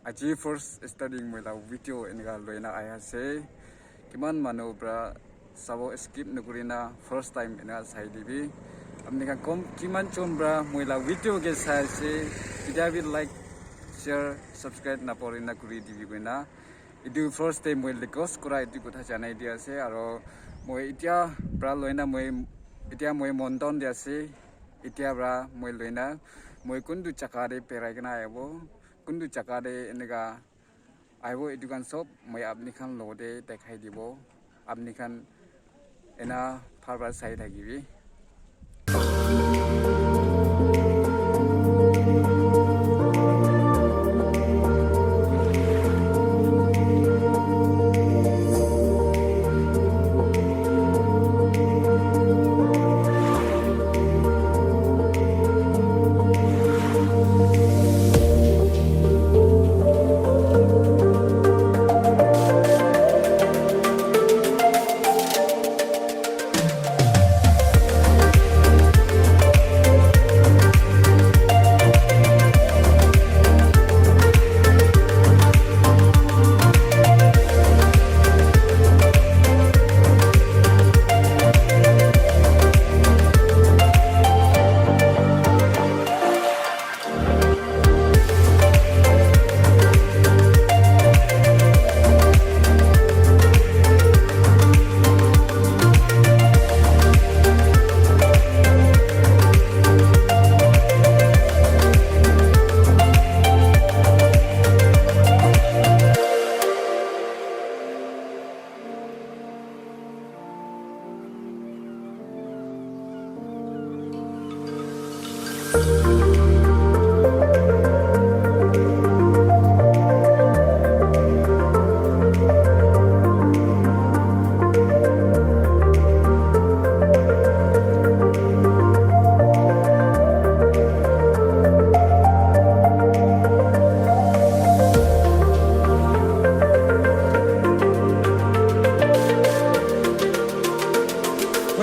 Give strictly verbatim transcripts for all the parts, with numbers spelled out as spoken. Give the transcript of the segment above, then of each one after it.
Aji first starting moi la video enika loina ahi ase. Kiman manu pra sabo skip nakurina first time enika sai dibi. Apni khan kom kiman jon pra moi la video ke sai ase, ketia bi like, share, subscribe napaurina kuri dibi koina. Etu first time moi request kura etu kotha janai di ase. Aro moi etia pra loina moi, etia moi Mon Town te ase. Etia pra moi loina moi kuntu jaga te berai kena ahibo, kuntu jaga te enika ahibo, etu khan sob moi apni khan logote dekhai dibo. Apni khan ena bhal bhal sai thakibi.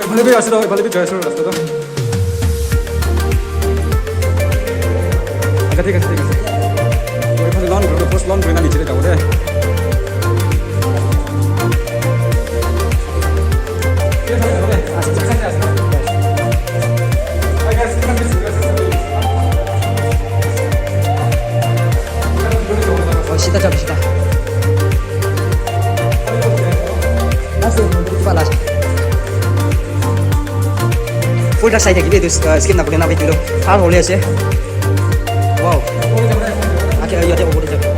Ephale bi ase toh, ephale bi jai ase toh rasta toh. Acha, thik ase, thik ase. Toh ephale lawn kuri, first lawn kuri na niche te jabo de. Oh, sida jabo, sida. Last, kiba last. Full ta sai thakibi, etu, uh, skip nakurina video bhal hole ase. Wow. Acha, yate opor te jabo.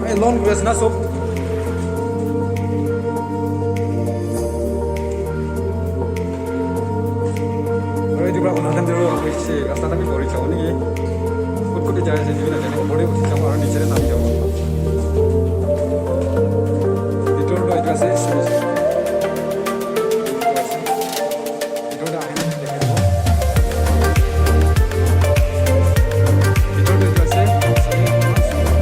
Hey, long dress na sob. Aru etu para unakhan tu hoise rasta khan bi gori jabo naki? Kot kot te jai ase, etu bi najane, opor te uthi jabo aru niche te nami jabo. Bhitor te etu ase, bhitor te ahi na dekhai dibo. Bhitor te etu ase, sabi eman sundor.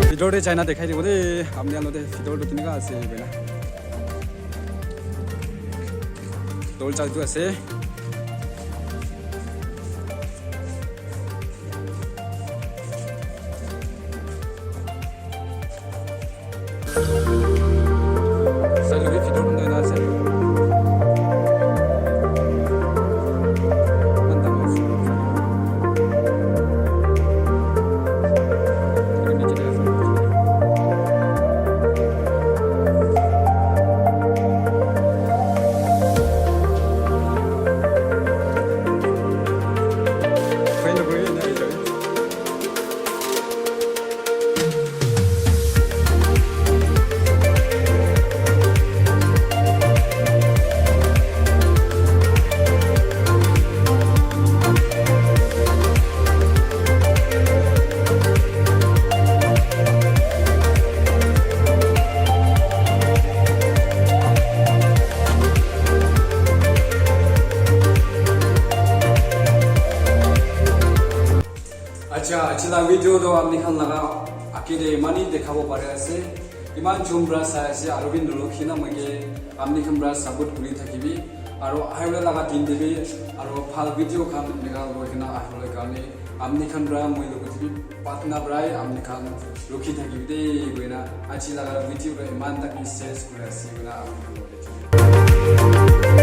Bhitor te jai na dekhai dibo de, apni khan logote bhitor tu kenika ase koina. Dorja tu ase. Toh apni khan laga age te eman hi dekhabo pari ase, eman jun para sai ase, aru bi nurukhi na moi ke apni khan para support kuri thakibi, aru ahibole laga din te bi aru bhal video khan eneka loi kena ahibole karne apni khan para moi logote bi pratna para apni khan rukhi thakibi de koina aji laga video para eman tak message kuri ase koina apni khan logote